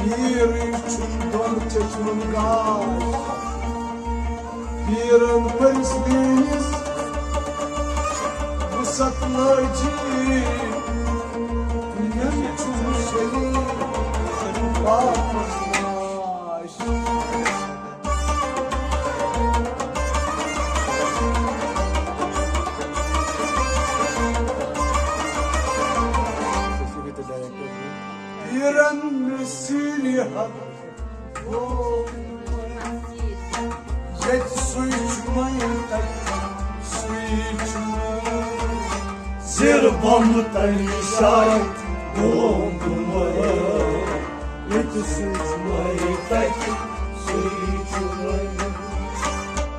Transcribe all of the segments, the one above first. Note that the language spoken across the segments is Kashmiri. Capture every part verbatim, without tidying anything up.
پیٖرٕے چھُم دۄن چٔشمَن گاش۔ پیٖرَن پٔرِس میٛٲنِس وُسعت لٲجی، مےٚ چھُم شریٖک واپس ناش۔ پیٖرَن مےٚ سیٖرِ حق ییٚتہِ سُے چھُ مےٚ تَتہِ سُے چھُ مےٚ۔ زِر بۄمہٕ تَمہِ جایہِ گوٚو بہٕ مٲیِل۔ ییٚتہِ سُے چھُ مےٚ تَتہِ سُے چھُ مےٚ۔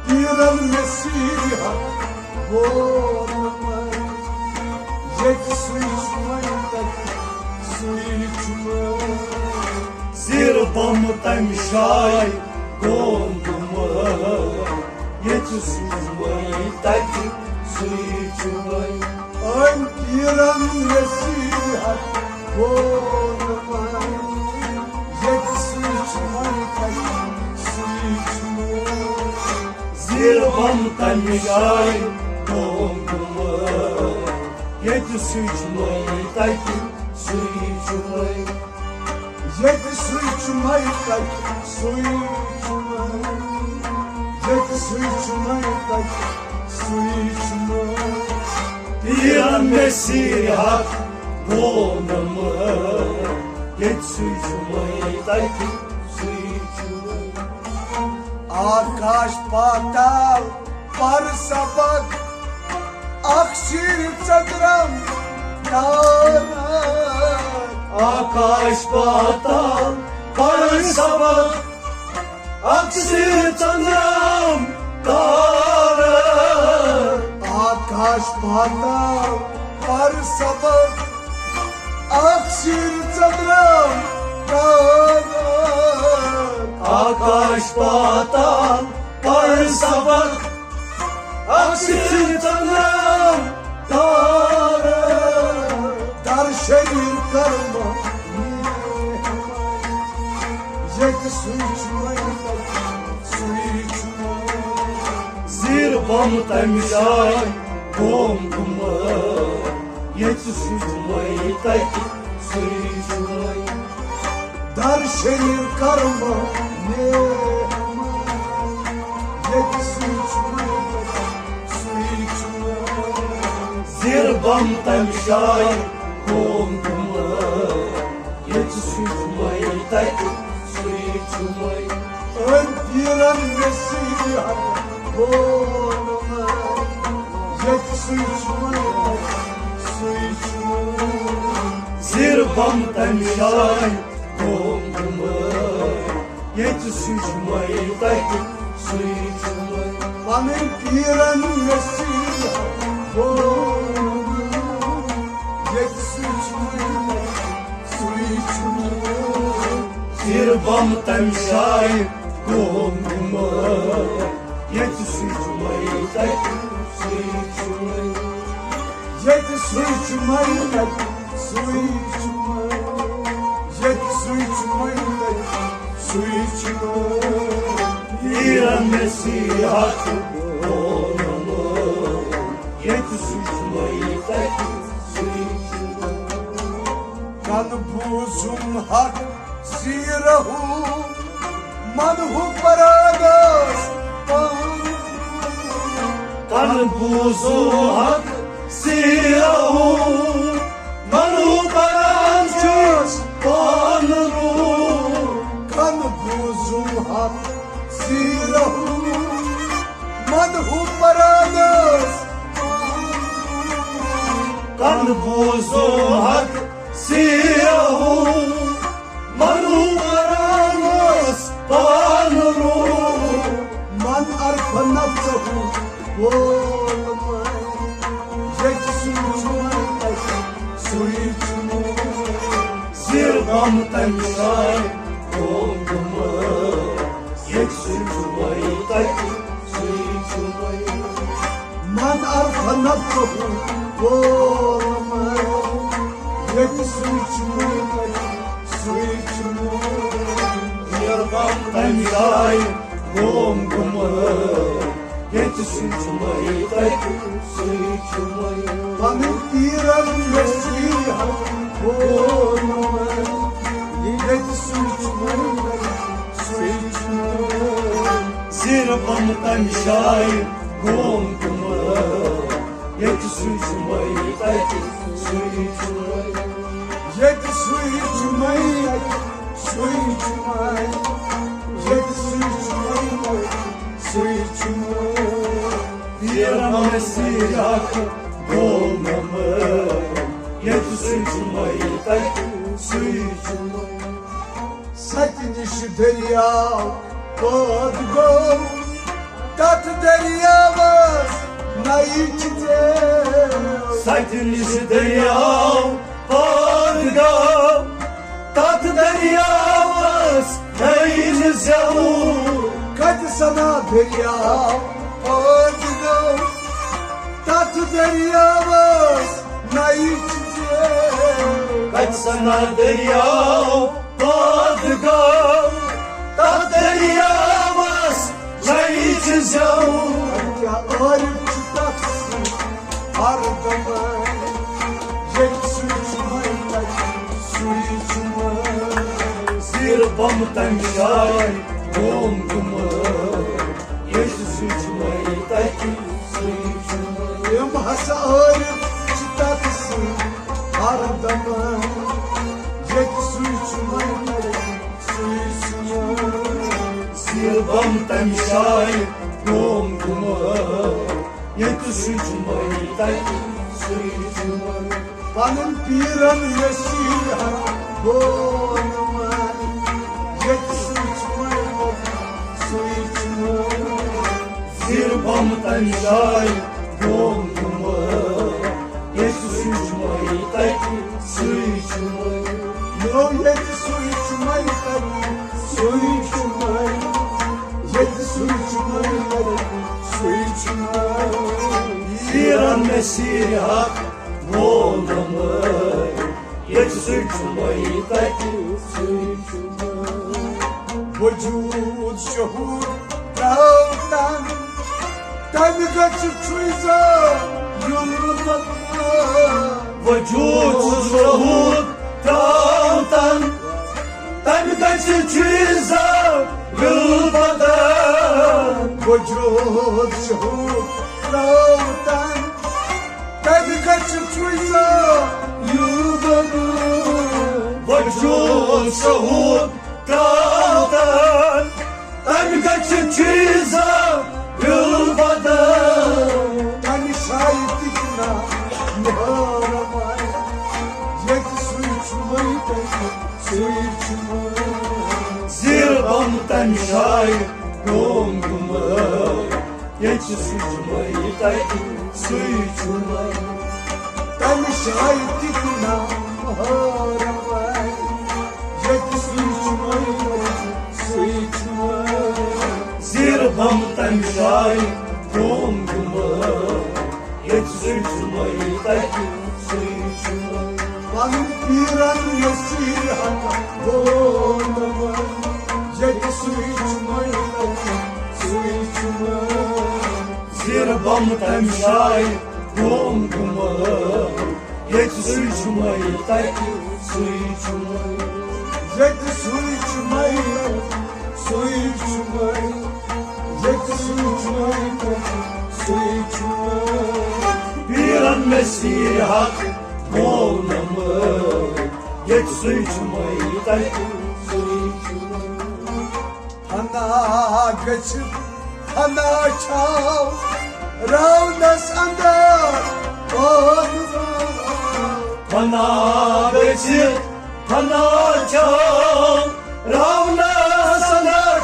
پیٖرَن مےٚ سیٖرِ حق ووت مےٚ۔ ییٚتہِ سُے چھُ وۄنۍ تَتہِ سُے چھُ وۄنۍ۔ زِر بۄمہٕ تَمہِ جایہِ گوٚو بہٕ مٲیِل۔ ییٚتہِ سُے چھُ وۄنۍ تَتہِ سُے چھُ وۄنۍ۔ أمۍ پیٖرَن مےٚ سیٖرِ حق ووت مےٚ۔ ییٚتہِ سُے چھُ وۄنۍ تَتہِ سُے چھُ وۄنۍ۔ زِر بۄمہٕ تَمہِ جایہِ گوٚو بہٕ مٲیِل۔ ییٚتہِ سُے چھُ مےٚ تَتہِ سُے چھُ مےٚ۔ ییٚتہِ سُے چھُ مےٚ تَتہِ سُے چھُ مےٚ۔ ییٚتہِ سُے چھُ مےٚ تَتہِ سُے چھُ مےٚ۔ پیٖرَن مےٚ سیٖرِ حق گوٚو مےٚ مٲیِل۔ ییٚتہِ سُے چھُ مےٚ تَتہِ سُے چھُ مےٚ۔ آکاش پاتال پر سبق اکھ سیٖرِ ژٔدرم تارا۔ آکاش پاتال پر سبق اکھ سیٖرِ ژٔدرم تارا۔ آکاش پاتال پر سبق اکھ سیٖرِ ژٔدرم تارا۔ آکاش پاتال پر سبق اکھ سیٖرِ ژٔدرم تارا۔ در شریٖر کرما ییٚتہِ سُے چھُ وۄنۍ تَتہِ سُے چھُ وۄنۍ۔ زِر بۄمہٕ تَمہِ جایہِ گوٚو بہٕ مٲیِل۔ ییٚتہِ سُے چھُ وۄنۍ تَتہِ سُے چھُ وۄنۍ۔ در شریٖر کرما مےٚ ہمار۔ ییٚتہِ سُے چھُ وۄنۍ تَتہِ سُے چھُ وۄنۍ۔ زِر بۄمہٕ تَمہِ جایہِ گوٚو بہٕ مٲیِل۔ ییٚتہِ سُے چھُ وۄنۍ تَتہِ سُے چھُ وۄنۍ۔ أمۍ پیٖرَن مےٚ سیٖرِ حق ووٚن وۄنۍ۔ ییٚتہِ سُے چھُ وۄنۍ تَتہِ سُے چھُ وۄنۍ۔ زِر بۄمہٕ تَمہِ جایہِ گوٚو بہٕ مٲیِل۔ ییٚتہِ سُے چھُ وۄنۍ تَتہِ سُے چھُ وۄنۍ۔ پَنٕنۍ پیٖرَن مےٚ سیٖرِ حق ووٚن وۄنۍ۔ ییٚتہِ سُے چھُ وۄنۍ تَتہِ سُے چھُ وۄنۍ۔ زِر بۄمہٕ تَمہِ جایہِ گوٚو بہٕ مٲیِل۔ ییٚتہِ سُے چھُ وۄنۍ تَتہِ سُے چھُ وۄنۍ۔ ییٚتہِ سُے چھُ وۄنۍ تَتہِ سُے چھُ وۄنۍ۔ ییٚتہِ سُے چھُ وۄنۍ تَتہِ سُے چھُ وۄنۍ۔ پیٖرَن مےٚ سیٖرِ حق ووٚن وۄنۍ۔ ییٚتہِ سُے چھُ وۄنۍ تَتہِ سُے چھُ وۄنۍ۔ کَن بوٗزُم حق سیٖرہُ منہُ پرانس پانہٕ۔ کَن بوٗزُم حق سیٖرہُ منہُ پران چھُس پانہٕ روٗ۔ کَن بوٗزُم حق سیٖرہُ منہُ پرانس۔ کَن بوٗزُم حق سیٖرہُ منہُ پرانس پانہٕ روٗ۔ من عرف نفسہُ وول وۄنۍ۔ ییٚتہِ سُے چھُ وۄنۍ تَتہِ سُے چھُ وۄنۍ۔ زِر بۄمہٕ تَمہِ جایہِ گوٚو بہٕ مٲیِل۔ ییٚتہِ سُے چھُ وۄنۍ تَتہِ سُے چھُ وۄنۍ۔ من عرف نفسہُ وول وۄنۍ۔ ییٚتہِ سُے چھُ وۄنۍ تَتہِ سُے چھُ وۄنۍ۔ قوم گُمہٕ، ییٚتہِ سُے چھُ مَے تَتہِ سُے چھُ مَے۔ پَنٕنۍ پیٖرَن نصیٖحت گوٚو نہٕ مَے، ییٚتہِ سُے چھُ مَے تَتہِ سُے چھُ مَے۔ زیٖر بَم تَمہِ جایہِ قوم گُمہٕ، ییٚتہِ سُے چھُ مَے تَتہِ سُے چھُ مَے۔ ییٚتہِ سُے چھُ مَے تَتہِ سُے چھُ مَے، ییٚتہِ سُے چھُ مَے، سُے چھُ مَے۔ پیٖرَن نصیٖحت گوٚو نہٕ مَے، ییٚتہِ سُے چھُ مَے تَتہِ سُے چھُ مَے۔ سَتہِ نِش دٔریاو پٲدٕ گوٚو، تَتھ دٔریاوَس نَیہِ چھِ زٮ۪و۔ سَتہِ نِش دٔریاو پٲدٕ گوٚو، تَتھ دٔریاوَس نَیہِ چھِ زٮ۪و۔ کَتہِ سَنا دٔریاو پٲدٕ گوٚو، تَتھ دٔریاوَس نَیہِ چھِ زٮ۪و۔ کَتہِ سَنا دٔریاو پٲدٕ گوٚو، تَتھ دٔریاوَس نَیہِ چھِ زٮ۪و۔ کیٛاہ عٲرِف چھُ تَتھ سۭتۍ ہر دمے، ییٚتہِ سُے چھُ مَے تَتہِ سُے چھُ مَے۔ زیٖر بَم تَمہِ جایہِ قوم گُمہٕ، ییٚتہِ سُے چھُ مَے تَتہِ سُے چھُ مَے۔ یِم ہسا عٲرِف چھِ تَتہِ سُے ہر دمے، ییٚتہِ سُے چھُ مَے تَتہِ سُے چھُ مَے۔ زیٖر بَم تَمہِ جایہِ قوم گُمہٕ، ییٚتہِ سُے چھُ مَے تَتہِ سُے چھُ مَے۔ پَنُن پیٖرَن نصیٖحت گوٚو نہٕ مَے، ییٚتہِ سُے چھُ مَے تَتہِ سُے چھُ مَے۔ زیٖر بَم تَمہِ جایہِ قوم گُمہٕ، ییٚتہِ سُے چھُ مَے تَتہِ سُے چھُ مَے۔ نو ییٚتہِ سُے چھُ مَے تَتہِ سُے چھُ مَے، ییٚتہِ سُے چھُ مَے تَتہِ سُے چھُ مَے۔ پیٖرَن نصیٖحت گوٚو نہٕ مَے، ییٚتہِ سُے چھُ مَے تَتہِ سُے چھُ مَے۔ وجوٗد شہوٗد ترٛاو تَن، تَمہِ گژھِ چھُے زا یُل بدنام۔ وجوٗد شہوٗد ترٛاو تَن، تَمہِ گژھِ چھُے زا یُل بدنام۔ وجوٗد شہوٗد ترٛاو تَن، تَمہِ گژھِ چھُے زا یُل بدنام۔ وجوٗد شہوٗد ترٛاو تَن، تَمہِ گژھِ چھُے زا یُل بدنام۔ تَمہِ جایہِ تہِ چھُ ناو محرم آیہِ، ییٚتہِ سُے چھُ مَے تَتہِ سُے چھُ مَے۔ زیٖر بَم تَمہِ جایہِ قوم گُمہٕ، ییٚتہِ سُے چھُ مَے تَتہِ سُے چھُ مَے۔ تَمہِ جایہِ تہِ چھُ ناو محرم آیہِ، ییٚتہِ سُے چھُ مَے تَتہِ سُے چھُ مَے۔ زیٖر بَم تَمہِ جایہِ قوم گُمہٕ، ییٚتہِ سُے چھُ مَے تَتہِ سُے چھُ مَے۔ پَنُن پیٖرَن نصیٖحت گوٚو نہٕ مَے، ییٚتہِ سُے چھُ مَے تَتہِ سُے چھُ مَے۔ زیٖر بَم تَمہِ جایہِ قوم گُمہٕ، ییٚتہِ سُے چھُ مَے تَتہِ سُے چھُ مَے۔ ییٚتہِ سُے چھُ مَے تَتہِ سُے چھُ مَے۔ ییٚتہِ سُے چھُ مَے تَتہِ سُے چھُ مَے۔ پیٖرَن نصیٖحت گوٚو نہٕ مَے، ییٚتہِ سُے چھُ مَے تَتہِ سُے چھُ مَے۔ فنا گٔژھِتھ فنا چھاو راونس اندر پانہٕ راو۔ فنا گٔژھِتھ فنا چھاو راونس اندر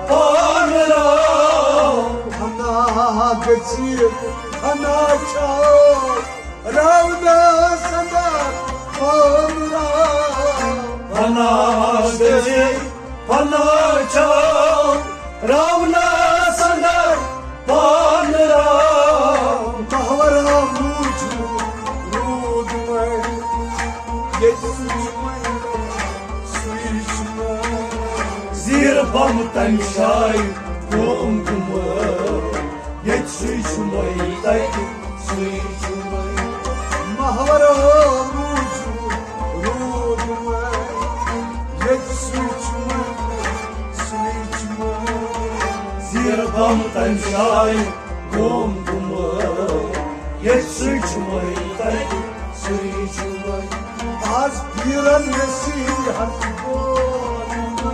پانہٕ راو۔ فنا گٔژھِتھ فنا چھاو راونس اندر پانہٕ راو۔ فنا گٔژھِتھ فنا چھاو راونس اندر پانہٕ راو۔ محور موٗجوٗد روٗد وۄنۍ ییٚتہِ سُے چھُ وۄنۍ، سُے چھُ وۄنۍ۔ زیٖر بَم تَمہِ جایہِ قوم گُمہٕ، ییٚتہِ سُے چھُ مَے تَتہِ سُے چھُ مَے۔ محور موٗجوٗد روٗد مَے، ییٚتہِ سُے چھُ مَے سُے چھُ مَے۔ زیر بم تَمہِ جایہِ قوم گُمہٕ، ییٚتہِ سُے چھُ مَے تَتہِ سُے چھُ مَے۔ آز پیرن نصیحت بولنا،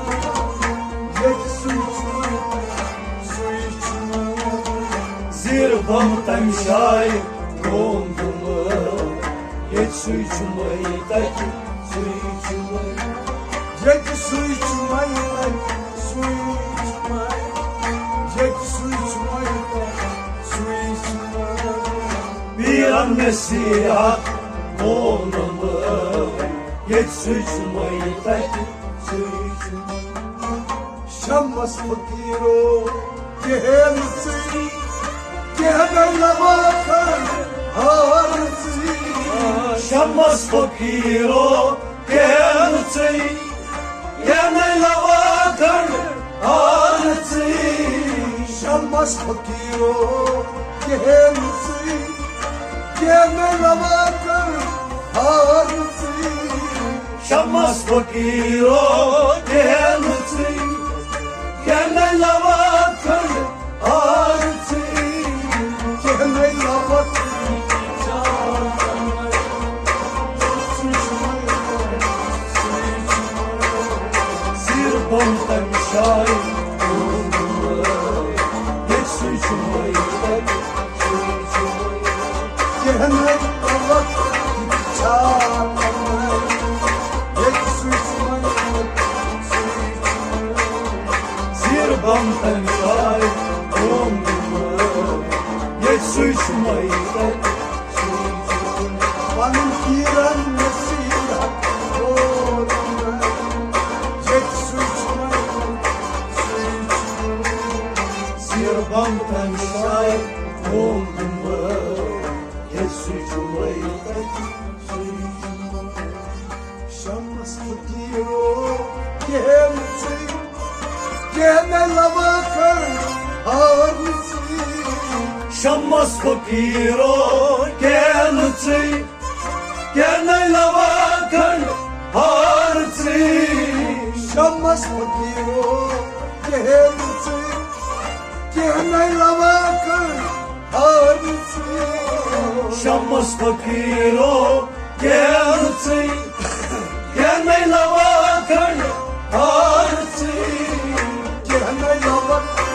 ییٚتہِ سُے چھُ مَے تَتہِ سُے چھُ مَے۔ زیر بم تَمہِ جایہِ قوم گُمہٕ، ییٚتہِ سُے چھُ مَے تَتہِ سُے چھُ مَے۔ ییٚتہِ سُے چھُ مَے تَتہِ سُے چھُ مَے۔ ییٚتہِ سُے چھُ مَے تَتہِ سُے چھُ مَے۔ پیرن نصیحت بولنہٕ، ییٚتہِ سُے چھُ مَے تَتہِ سُے چھُ مَے۔ شمس فقیرو کہن ژٕے، کہن لواکن ہار ژٕے۔ شمس فقیرو کہن ژٕے، کہن لواکن ہار ژٕے۔ شمس فقیرو کہن ژٕے، کہن لواکن ہار ژٕے۔ شمس فقیرو کہن ژٕے، کہن لواکن ہار ژٕے۔ کہن لواکن زیر بم تَمہِ جایہِ ییٚتہِ سُے چھُ مَے تَتہِ سُے چھُ مَے۔ کہن لواکن چھا ییٚتہِ سُے چھُ مَے تَتہِ سُے چھُ مَے۔ زیر بم تَمہِ جایہِ قوم گُمہٕ، ییٚتہِ سُے چھُ مَے تَتہِ سُے چھُ مَے۔ پنُن پیرن نصیحت بولنہٕ، ییٚتہِ سُے چھُ مَے تَتہِ سُے چھُ مَے۔ زیر بم تَمہِ جایہِ قوم گُمہٕ، ییٚتہِ سُے چھُ مَے تَتہِ سُے چھُ مَے۔ شمس فقیرو کہن ژٕے، کہن لواکن ہار ژٕے۔ شمس فقیرو کہن ژٕے، کہن لواکن ہار ژٕے۔ شمس فقیرو کہن ژٕے، کہن لواکن ہار ژٕے۔ شمس فقیرو کہن ژٕے، کہن لواکن ہار ژٕے۔ کہن لواکن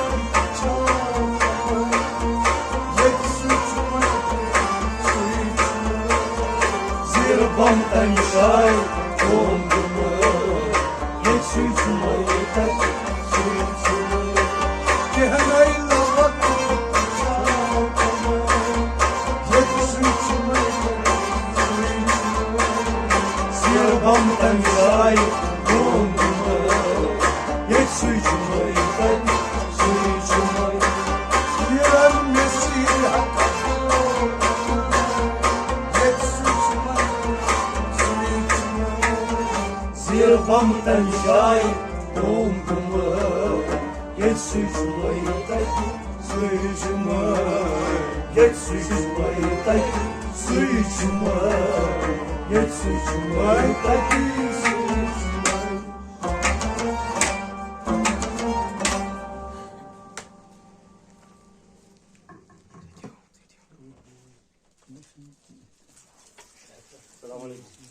ییٚتہِ سُے چھُ مَے تَتہِ سُے چھُ مَے۔ زیر بم تَمہِ جایہِ قوم گُمہٕ، ییٚتہِ سُے چھُ مَے تَتہِ سُے چھُ مَے۔ کہن لواکن ییٚتہِ سُے چھُ مَے تَتہِ سُے چھُ مَے۔ زیر بم تَمہِ جایہِ قوم گُمہٕ، ییٚتہِ سُے چھُ مَے تَتہِ سُے چھُ مَے۔ پیرن نصیحت ییٚتہِ سُے چھُ مَے تَتہِ سُے چھُ مَے۔ زیر بم تَمہِ جایہِ قوم گُمہٕ، ییٚتہِ سُے چھُ مَے تَتہِ سُے چھُ مَے، ییٚتہِ سُے چھُ مَے تَتہِ سُے چھُ مَے، ییٚتہِ سُے چھُ مَے تَتہِ سُے چھُ مَے۔ السلام علیکم۔